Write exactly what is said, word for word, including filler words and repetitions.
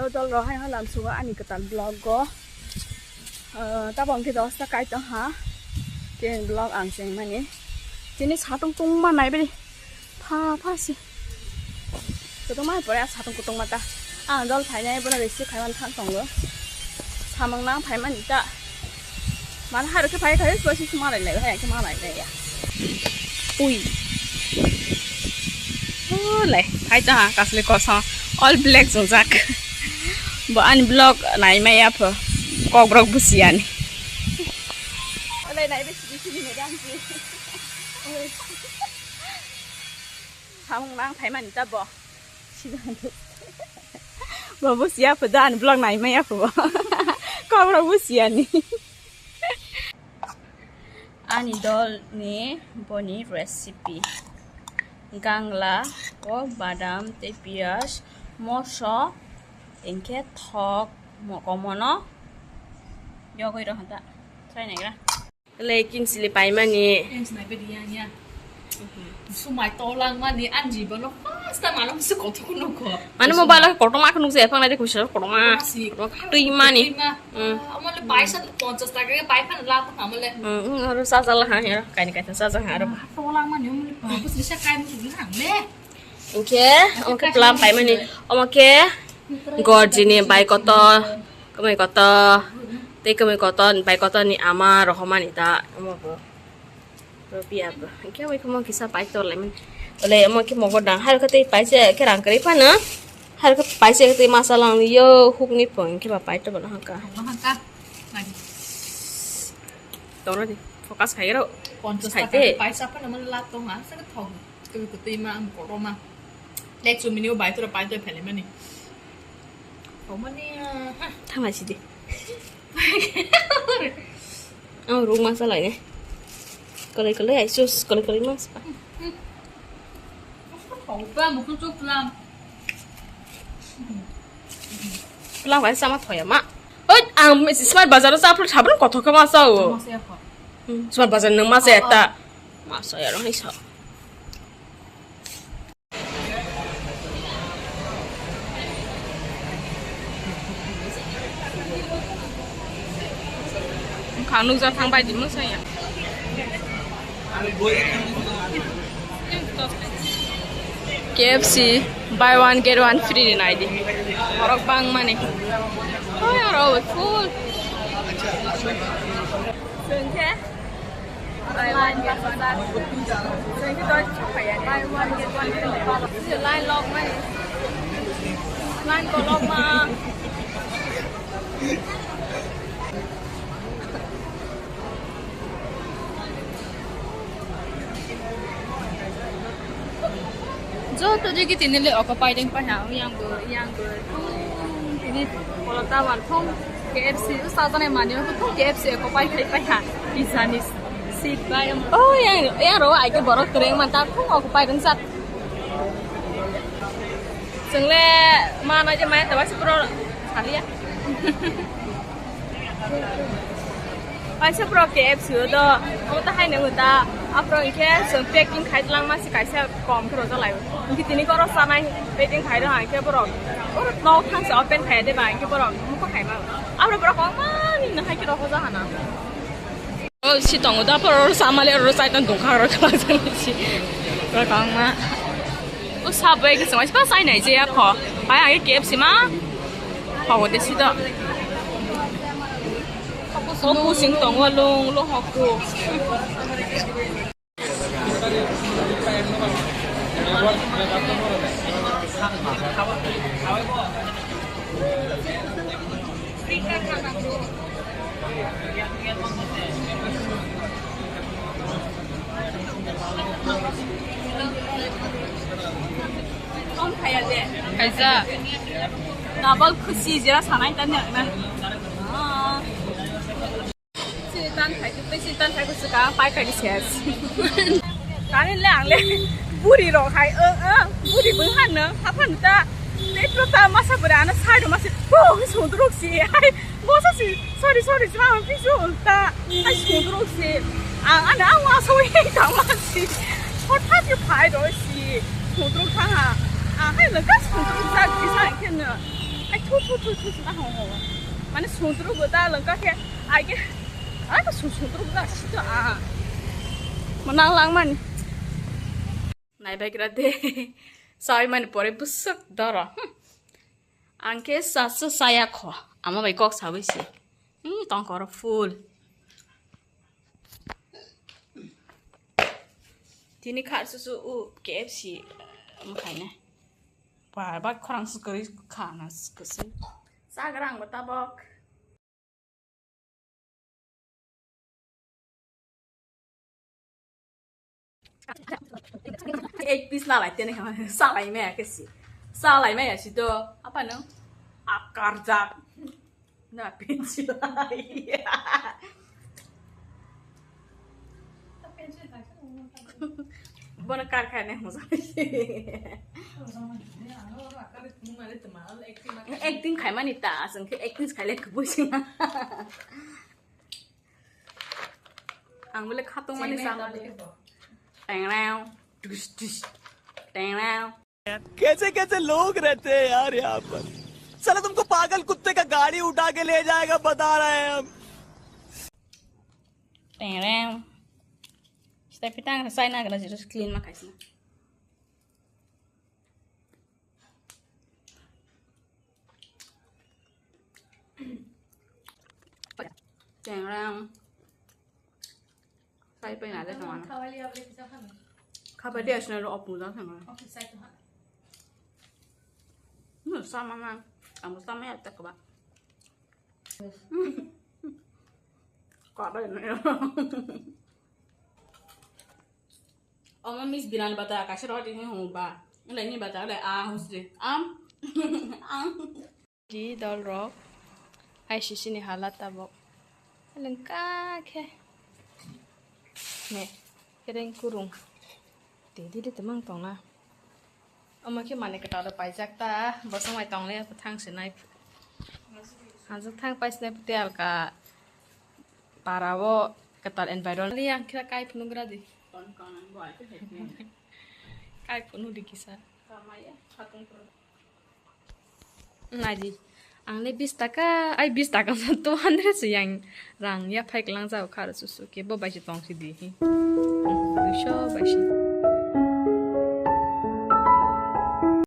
Dol rok hai halam sugo ani kwtal vlog go. Ah, tabok hwnkhe dosta kai tong ha. Khe vlog ang chengmani. Tini satung tungma naibe. Pha pha si. Kutung mai pore a satung kutung mata. Ang dol phainai bono receive khaiman thang tongo. Samung nang phaimani ta. Mana haru khe phai khai so si suma lai lai hai khe ma lai lai ya. Ui. Oh lai phai ta kasli koso all black jojak. Bo ani vlog nai mai ya pho. Kok brok busi ani. Lai nai be si si ni dam si. Samung nang phaimani ta bo. Bo busiya pho da ani vlog nai maya pho bo. Kok rok busiya ni. Ani dol ni boni recipe. Gangla o badam tei piyaj moso engkhe thok mokomono yogwi rw hwnta. Try naigra. Lekin sili paimani. Yang sinai bedi yang ya. Sumai tolang mani anji bono first time ano musu kotor ko nuko. Mane mobile ko kotor ma ko nukse ephang nai de kuisa kotor ma. Kotor ma si. Kotor ma twi mani. Twi ma. Hmm. Ah, amale paisa ponchas taka ke pai phan la ko amale. Hmm, hmm, aro sa sa la ha ya. Kaini kaisa sa sa ha aro. Ah, tolang mani amale pa. Bus bisa kai musu bilang le. Oke, oke pelam paimani. Omo khe gorjini bai kotor, kwmwi kotor, tei kwmwi kotor, bai kotorni ama rohormani da omo bo. Robi abo. Hwnkhe omo kisa pai torlaimani. Ole omo khe mogodang. Harokhe tei paise khe rang kwrwi phano. Harokhe paise tei masa langni yo hukni phone khe ba pai torbo no hangka. Hangka. Tongna di. Focus khai ro. Ponchas taka paisa phano man la tonga. Saka thok. Kwbwi kwtwi ma, ang kotor ma. Like chumini o bai tora pai toi phele mani. Thok mani, ah, ha. Thang lai sidi. Ang rung ma salai ne. Kalai kalai ai sus, kalai kalai ma sa. Thok ba, mukhu chuk lam. Pelam bai sama thoya ma. Oi, ang smart bazar o chaplu sabun kothok khe ma sa o. Smart bazar nang ma sa ya ta. Ma sa ya rong hai sa. Wngkha nukjak thang bai di masa ya. K F C buy one get one free ni nai di. Borok bang mani. Oi aro full. Sengke. Buy one get one. Sengke doi chapaya. Buy one get one. Line lock mani. Line ko lock ma. Joto digi tini le occupy ding pai ha, yang bo, yang bo, thung tini kolota wan thung K F C, u sajane mani, u thung K F C occupy khai pai ha, pizza ni seat bai. Oh, yang, yang ro, ai ke borok kereng man ta thung occupy ding sat. Chwngle ma nai je mai ta wasi pro salia. Kaisa pro K F C o do, omo ta hai nang ta, apro hwnkhe chwng packing khai lang ma se kaisa kom khe rojak lai. Hwnkhe tini koro chanai packing khai rw hwnkhe borok oro nok thang se open khai de ba hwnkhe borok mukha khai ma. Apro borok kok mani no hai khe rw hoja hana. O si tongo da, por oro sama le oro side no dungkha oro kha jani si. Oro kang ma. O sabo eke song pa sai nai je ya kho. Pai age K F C ma. Kho de si do. O kusing tongo lung lung ho ku. Kaisa. Double khusi jera sanai tan na. Sini tan khai, tei sini tan khai ko suka, pai khai di ses. Kani le ang le buri rok hai, o, o, buri bwng han no, haphan ta, tei pro ta masa bwrwi ano side masa, bo, sundruk si, hai, bo sa si, sorry, sorry, sa, ang pisu ta, hai, sundruk si, ang, ano, ang wa so, hei, ta ma si, hothat yo phai ro si, sundruk tha ha, ang, hai, le ka sundruk sa, kisa, kena, hai, Thu, thu, thu, thu, thu, ah, ho, ho. Mane sundru bo da langka khe, ai khe, ah, to su-, sundru bo da, si to, ah. Manang lang mani. Nai bai gra de. Sai mani pore busuk doro. Hmm. Ang khe sa, sa, saya kho. Ama bai kok sawi si. Hmm, tong koro full. Tini kha su su u K F C, um, khaina. Ba, ba khorang su kari khana su kasi. Sagrang bo tabok. Ek piece lalai tene kama salai me ya kesi. Salai me ya si to apa no? Akar jak. Na pinchilai. Bono kar khaina hwnjak. Acting khaimani ta, aswk khe acting khaile kubui sina. Ang bole khatungmani samani. Tengreng, dus, dus, tengreng. कैसे कैसे लोग रहते हैं यार यहाँ पर। साला तुमको पागल कुत्ते का गाड़ी उठा के ले जाएगा, बता रहे हैं हम। Tengreng. Stai pitang sai na gana jirus clean ma kaisna. Tengreng. Sai pai na de tong. Khawali abri kisa khami. Khawali asna ro opu da thang. Opu sai to ha. No sama na. Kamu sama ya tak ba. Kaba na. Omo Miss Biran bata kasar hoti ni hung ba. Nda ni bata le a husri. Am. Am. Di dol rok. I C C ni hala tabok. Lengka khe. Ne. Kereng kurung. Tedi de temang tongna. Omo khe mani kwtal rok paijak ta, bosong bai tong le thang se nai. Hanjak thang pai se nai pute alka para o kwtal environment. Yang khe kai phunuk gra di. Kai phunuk di kisa. Nai di. Ang le bis taka, ai bis taka two hundred se yang rang ya phai klang jao khar su su ke bo bai se tong si di hi. Duiso bai se.